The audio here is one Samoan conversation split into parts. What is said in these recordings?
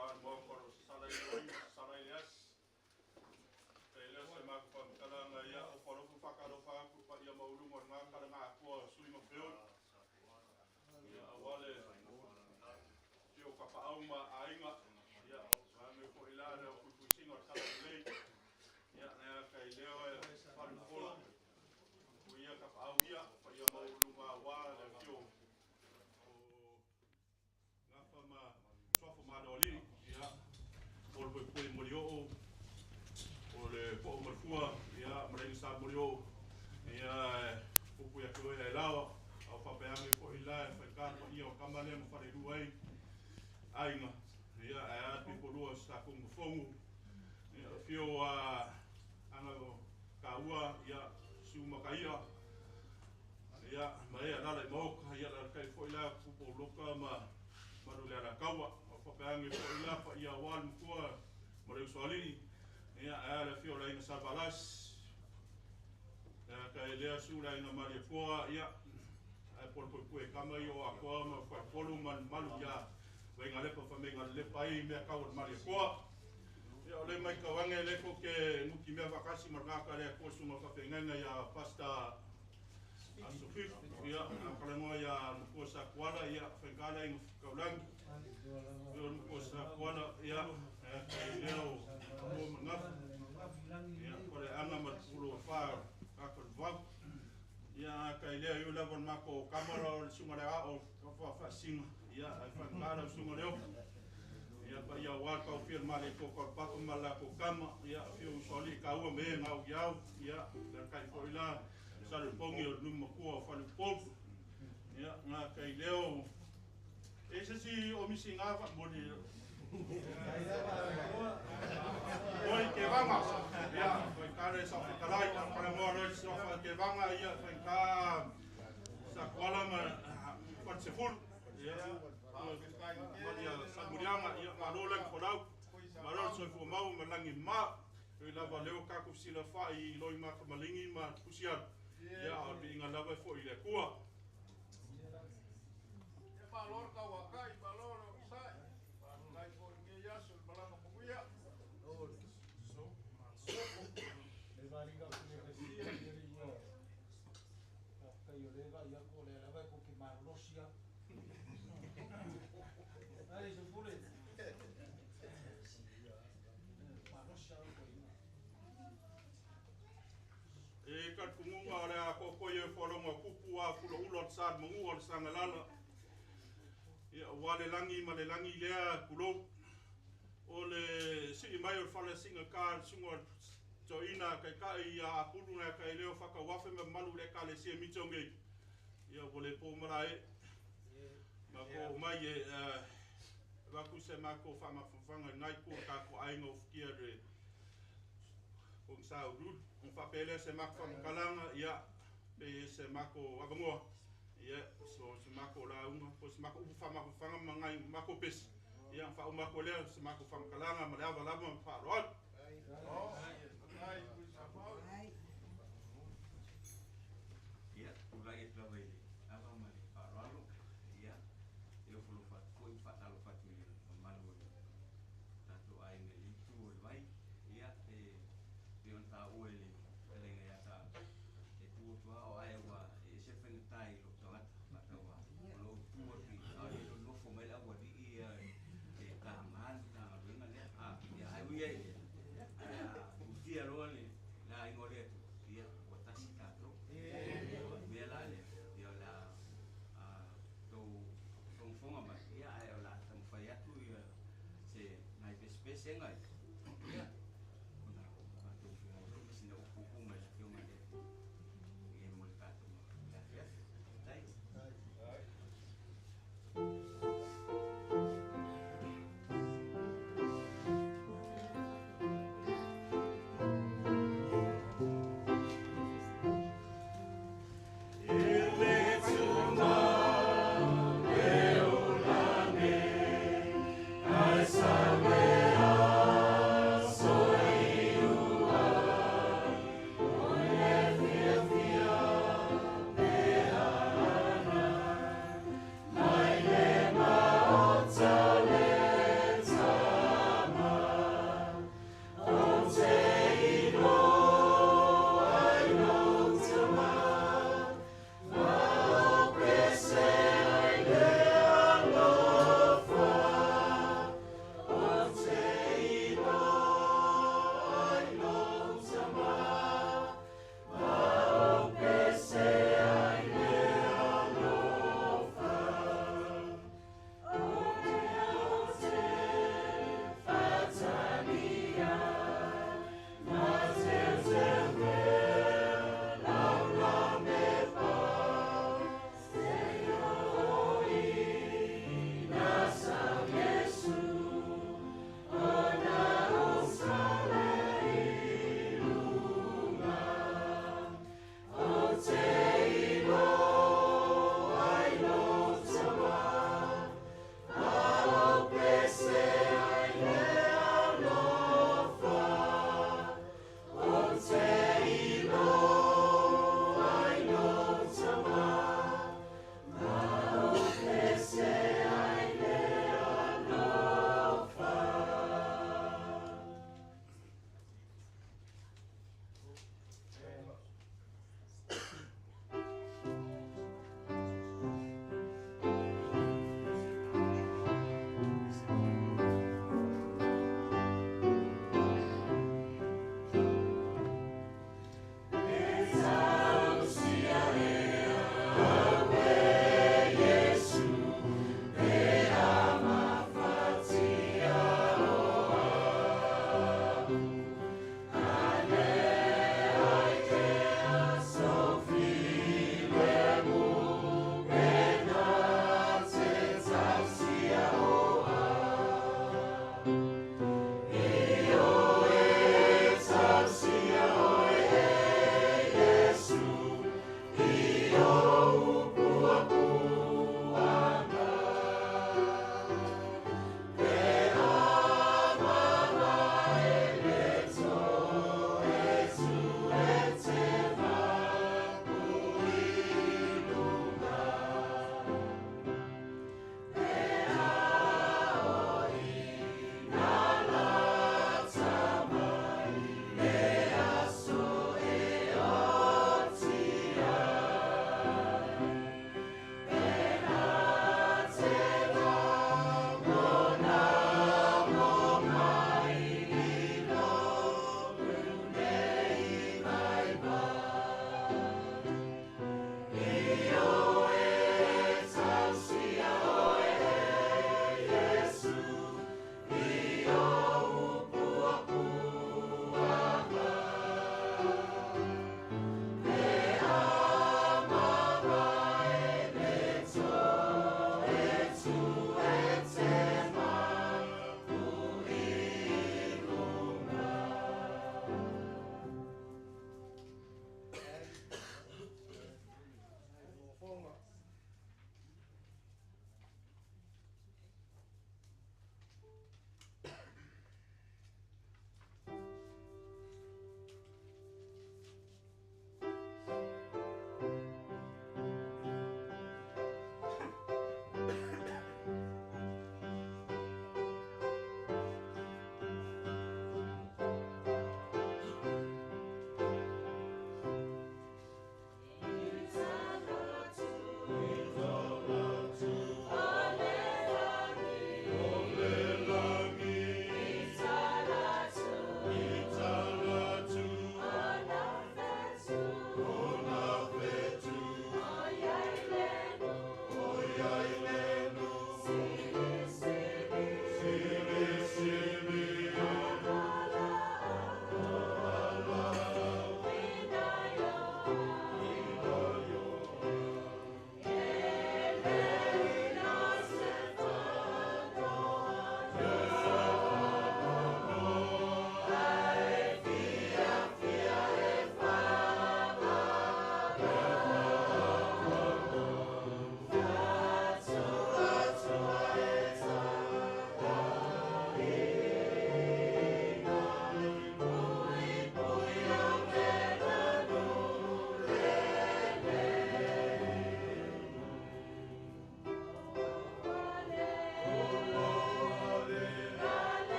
Ka mo ko sala i sala i as. E le se ma ko kalanga ia o falo fu fa kalo fa ku pa ia maulu mo nga kala nga ko sui ma feo. Ia awale tio ka pa au ma ainga. Ia ma me fo ila le ku ku singa kala le. Ia na ka i leo e falu folo. Ku ia ka pa au ia pa ia maulu ma wa le tio. O ngafa ma sofa ma doli ia o le pui moli o o le po marfua ia marengi sa moli o ia pupu ia ko ia lawa au fa pe ame fo ila fa ka pa ia o kamale mo fa le ruai ainga ia a pi ko lua sa ko mo ia fio a anga ka ua ia su makaia ia ma ia la le mo ia la kai fo ila pupu loka ma maru le ala kaua o fa pe ame fo ila pa ia wal mkua ma le uswali ia a le fio la ina sabalas ia ka lea su la ina maria poa ia ai pol pol pue kama i o akoa ma fa polu man malu ia venga lepa fa menga lepa i mea kau maria poa ia o le mai ka wange le ko ke nguki mea vakasi marga ka le ko sunga fa fenga ia pasta Aso fif ia kalangoa ia mo sa kuala ia fengala i kaulangi ia mo sa kuala ia ka leo mo mangaf ia ko le anga ma pulo fa ka ko vau ia ka leo yu la bon mako kamara o sunga le o ka fa fa singa ia ai fengala sunga leo ia pa ia wa ka firma le ko ko pa ma la ko kama ia fiu soli ka ua me ngau iau ia la kai fo ila sa le pongi o numa kua fa le povu ia ngā kai leo e se si o misi ngā fa mo ni Oi ke vanga ia foi ka le sa fa kalai ka kala mo ro sa fa ke vanga ia foi ka sa kuala ma fa se ful ia ma ia sa murianga ia ma lo lang folau ma lo so fo mau ma langi ma i lava leo ka ku sila fa i loi ma ka malingi ma kusia ia o bi inga lava fo i le kua E malor ka wakai malor o sai. Kai fo nge yasu malanga muia. Le varinga ku le sia i ri ua. Ka i o le va ia ko le lava ko ke marolosia. Ai se pule. Marolosia ko ina. E ka kumunga o le a koko ia whalonga kupu a fulo ulo at sa mangu o le sangalala. Ia wa le langi ma le langi lea kulou. O le sii mai o le whale singa ka sunga toina kai kai ia apulu na kai leo whakawafe me malu le ka le sia mitonge. Ia o le pō marae. Ma ko mai e waku se mako whamawhanga ngai ko ka ko ainga o fukia le o sa uru on fa pele se mako whamakalanga ia pe se mako avangoa ia so se mako launga po se mako upu whamawhanga mangai mako pesi ia fa o mako lea se mako whamakalanga ma le ava lava ma whaaloal. Ai ku sa mau. Ia, tulai e lava i le ava ma le faaaloalo. Ia, e ofo foi faatalofa atu i le mamalu o le tatou aiga i le itu o le vai. Ia, e pei ona taua e le fetalaiga ia sa e tu atu a o ae ua e ese faigata i lou tagata faataua o lou tu atu i a le nonofo mai le aualii ia e tagamā le matagaluega lea. A ia ai ui ai lea ae a tutia loa le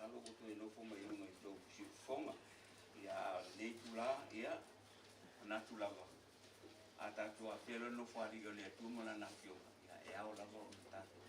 Masalo ua toe nofo mai luga i tou siufofoga. Ia, a o lenei itulā, ia, manatu lava, a tatou afea loa le Nofoalii o le Atua ma Lana Afioga, ia, e ao lava ona tatou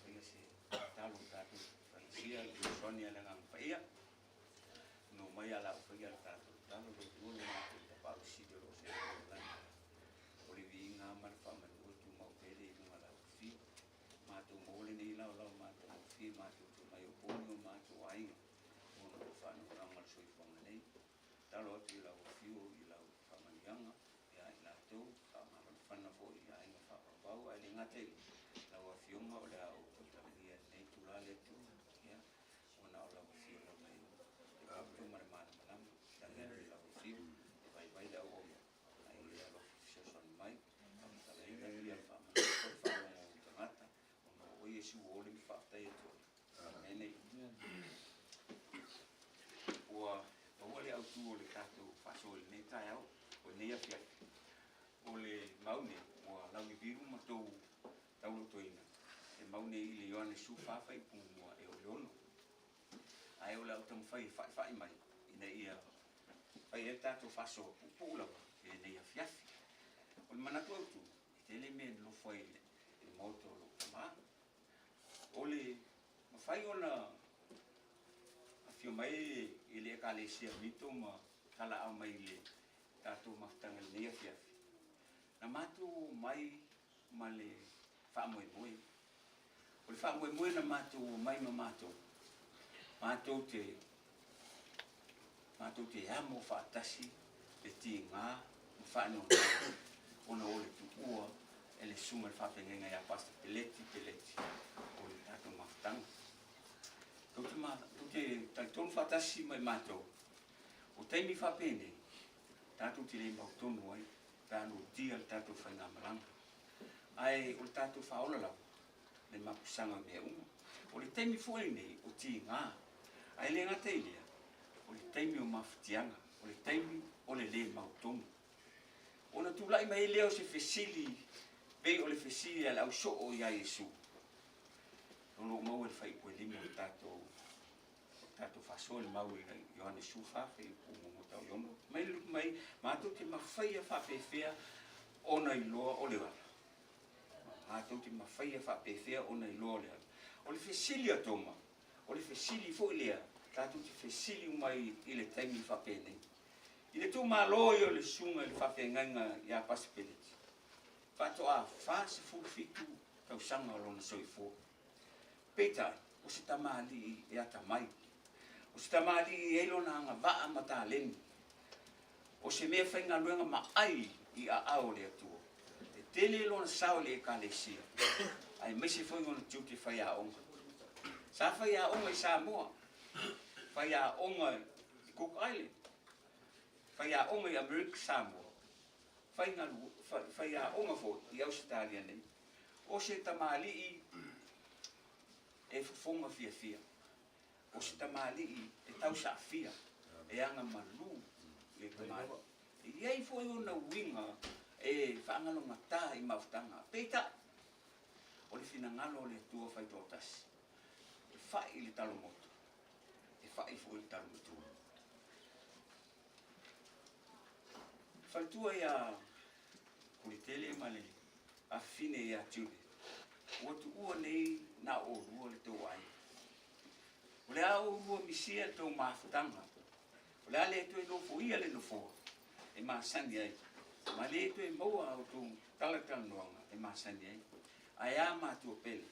faia se tatalo tatou tagisia le fesoasoani a le Agaga Paia. No mai a lau faia le tatou tatalo, le Atua lo matou Tapaau Sili o lo o soifua i le lagi. O le viiga ma le faamanu e tumau pea le iuga lau afio. Matou maua lenei laolao matagofie matou te omai o poni o matou aiga ona o le faanoanoaga o le soifuaga nei. Tatalo atu i lau afio i lau faamanuiaga ia i latou, faamafanafana foi i aiga faapaupau ae le gata i lau afioga o le a ou tautalagia i lenei itula le Atua, ia, ona o lau afio lava e le poto ma le malamalama. Tagi atu i lau afio e vaivai le auauna a ia le alofa fesoasoani mai, faamatalaina ia le faamanu foi le faalogo o ou tagata ona o oe Iesu ua oli ma faafetai atu ai. Amene. Ua maua le autu o le tatou faasoa i lenei taeao, o lenei afiafi. O le mau nei ua lauivilu ma tou taulotoina, e mau nei i le Ioane 14 fuaiupu muamua e oo i le 6. Ae o le a ou taumafai e fa'ifa'i mai ina ia fai ai le tatou faasoa puupuu lava i lenei afiafi. O le manatu autu, e tele mea e nonofo ai i le maota o lou tama. O le mafai ona afio mai i le Ekalesia Mito ma tala'au mai i le tatou mafutaga i lenei afiafi, na matou omai ma le faamoemoe. O le faamoemoe na matou omai ma matou, matou te, matou te amo faatasi le tiga ma faanoanoa ona o le tuua e le susuga i le faafeagaiga ia Pastor Peleti Peleti o le tatou mafutaga. Tou te, ma, tou te talitonu faatasi ma i matou, o taimi faapenei, tatou te le mautonu ai pe a notia le tatou faigamalaga. Ae o le tatou faaola lava le mapusaga o mea uma. O le taimi foi lenei o tiga, ae le gata i lea, o le taimi o mafatiaga, o le taimi o le lē mautonu. Ona tulai mai ai lea o se fesili pei o le fesili a le ausoo iā Iesu, o lo o maua i le fuaiupu e 5 o le tatou tatou faasoa i le mau i Ioane 14 fuaiupu muamua tau i le 6. Mai le mai matou te mafaia faapefea ona iloa o le ala. Matou te mafaia faapefea ona iloa o le ala. O le fesili a Toma, o le fesili foi lea tatou te fesili uma ai i le taimi faapenei. I le tuumalo ia o le susuga i le faafeagaiga ia Pasi Peleti, faatoa 47 tausaga o lona soifua. Peitai, o se tamalii e atamai. O se tamalii e i ai lona agavaa ma taleni. O se mea faigaluega maai i aao o le Atua. E tele lona sao i le Ekalesia, aemaise foi ona tiute faiaoga. Sa faiaoga i Samoa, faiaoga i Cook Island, faiaoga i Amerika Samoa, faiaoga foi i Ausetalia nei. O se tamalii e fofoga fiafia, o se tamalii e tausaafia, e agamalu le tamalii. E i ai foi ona uiga e faagalogata i mafutaga. Peitai, o le finagalo o le Atua faitoatasi, e fai i le talomoto, e fai foi i le talomatua. Faletua ia Kulitele ma le afafine ia Judith, ua tuua nei na o oulua le tou aiga. O le a oulua misia le tou mafutaga, o le a le toe nofoia le nofoa e masani ai, ma le toe maua a outou talatalanoaga e masani ai. Ae a matua pele,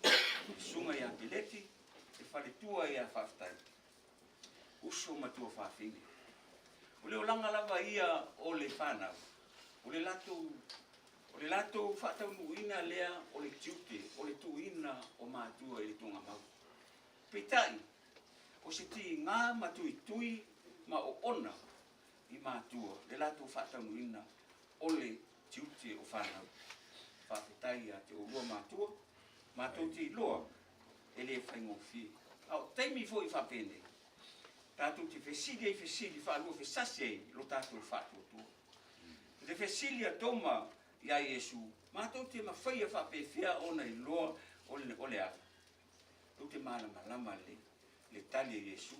le susuga ia Peleti, le faletua ia Faafetai, uso ma tuafafine. O le olaga lava ia o le fanau, o le latou, o le latou faataunuuina lea o le tiute o le tuuina o matua i le tuugamau. Peitai, o se tiga ma tuitui ma oona i matua le latou faataunuuina o le tiute o fanau. Faafetai ia te oulua matua, matou te iloa e le faigofie. A o taimi foi faapenei, tatou te fesili ai fesili faalua fesasi ai lo tatou faatuatua. I le fesili a Toma iā Iesu, matou te mafaia faapefea ona iloa o le ala? Tou te malamalama lelei. le tali a Iesu,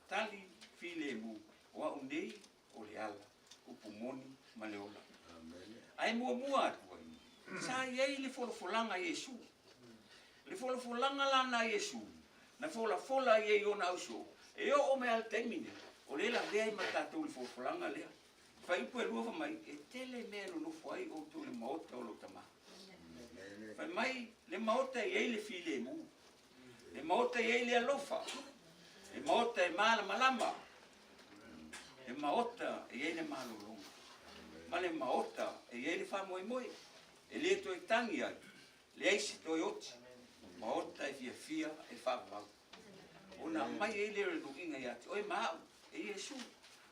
tali filemu, o a'u nei o le ala, upu moni ma le ola. Ae muamua atu ai, sa i ai le folafolaga a Iesu. Le folafolaga lana a Iesu, na folafola ai i ona ausoo, e oo mai lava i le taimi lenei, o lea e lavea ai ma tatou i le folafolaga lea. Fuaiupu e 2 fai mai, e tele mea e nonofo ai outou i le maota o lou Tama. Fai mai, le maota e i ai le filemu, le maota e i ai le alofa, le maota e malamalama, le maota e i ai le malologa, ma le maota e i ai le faamoemoe, e le toe tagi ai, leai se toe oti, maota e fiafia e faavavau. Ona aumai ai lea o le luiga ia te oe ma au, e Iesu.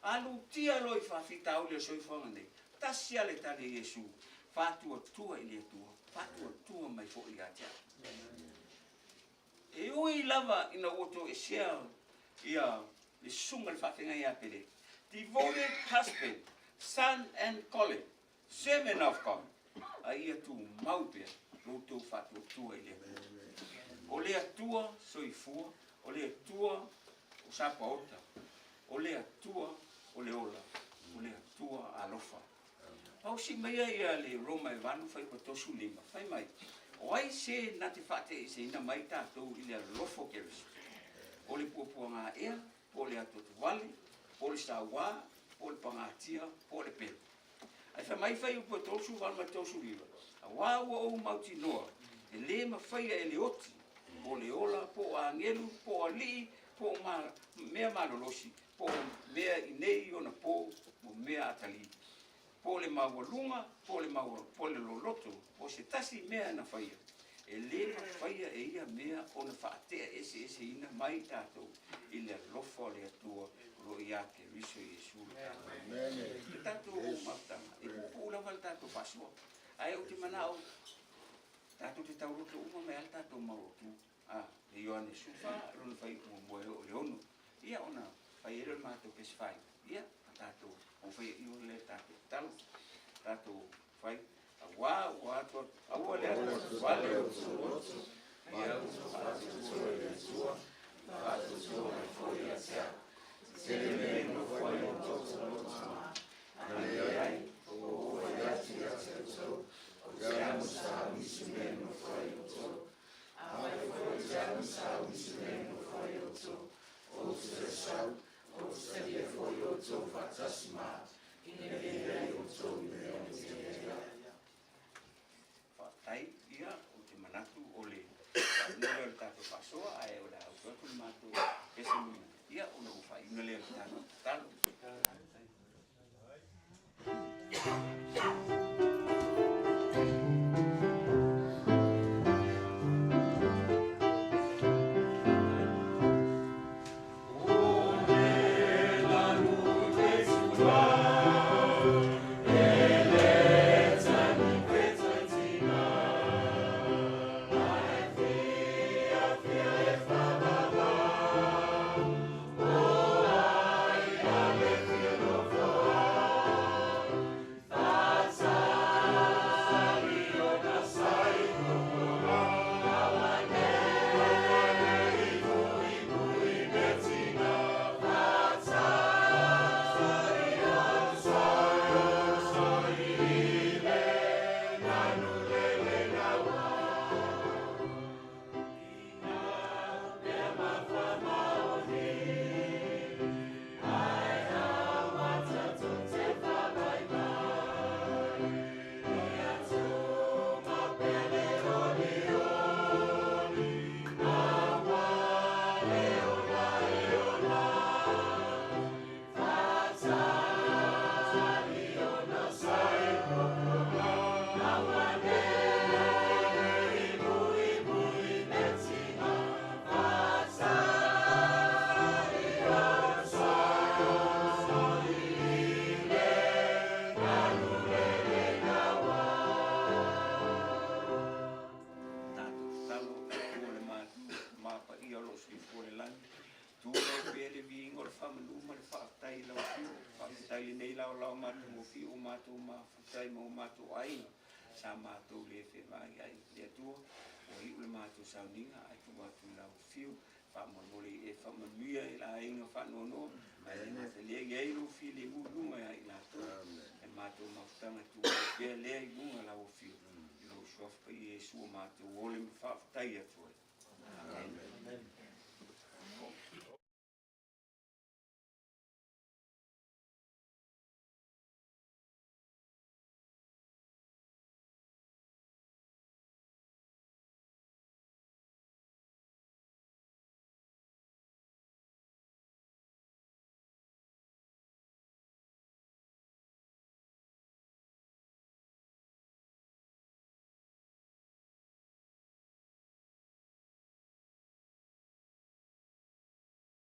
A lutia loa i faafitauli o le soifuaga nei, tasi lava le tali a Iesu, faatuatua i le Atua, faatuatua mai foi ia te au. E ui lava ina ua toesea ia le susuga i le faafeagai ia Peleti, devoted husband, son and colleague, servant of God, a ia tumau pea lo outou faatuatua i le Atua. O le Atua soifua, o le Atua o Sapaota, o le Atua o le ola, o le Atua alofa. Pausi maia ia le Roma e 8 fuaiupu 35, fai mai, o ai se na te faateeseina mai tatou i le alofa o Keriso? O le puapuaga ea, po o le atuatuvale, po o le sauā, po o le pagatia, po o le pelu. Ae fai mai fuaiupu e 38 ma le 39, auā ua ou mautinoa, e lē mafaia e le oti, po o le ola, po o agelu, po o alii, po o mea malolosi, po o mea i nei ona po, mo mea atalii, po o le maualuga, po o le po o le loloto, po o se tasi mea na faia, e lē mafaia e ia mea ona faatea eseeseina mai tatou i le alofa o le Atua o lo o ia Keriso Iesu le tatou. Le tatou mafutaga, e puupuu lava le tatou faasoa, ae ou te manao tatou te tauloto uma mai lava le tatou mau autu. A, le Ioane 14, lona fuaiupu muamua e oo i le 6. Ia ona fai ai lea o le matou pese faaiu. Ia, ma tatou ou faia i le tatou tatalo. Tatou fai, auā ua atu, aua le atuatuvale o outou ia ua faatuatua i le Atua, faatuatua mai foi ia te au. Tele mea e nofo ai outou lou Tama, a leai, o ou fai atu ia te outou, ou te amusa au i se mea e nofo ai outou. Afai foi ou te amusa au i se mea e nofo ai outou, ou te toe sau, ou te talia foi outou faatasi ma au, ina ia i ai outou i mea ou te i ai au. Faafetai, ia, ou te manatu o le faaiuga lea o le tatou faasoa, ae o le a utu atu le matou pese mulimuli, ia, ona ou faaiuina lea o le tatou tatalo. Tatou tatalo i le Atua le mapaia o lo o soifua i le lagi, tulai pea le viiga o le faamanu ma le faafetai i lau Afioga. Faafetai i lenei laolao matagofie ua matou mafuta ai ma o matou aiga sa matou le fevaai ai. Le Atua, ua iu le matou sauniga ae tuu atu i lau afio. Faamolemole ia e faamanuia i le aiga faanoanoa, ae le gata i lea, ia i ai lou filemu i luga ia i latou. E matou mafutaga tumau pea lea i luga o lau Afio, i lou Suafa Paia Iesu ua matou ole ma faafetai atu ai. Amene.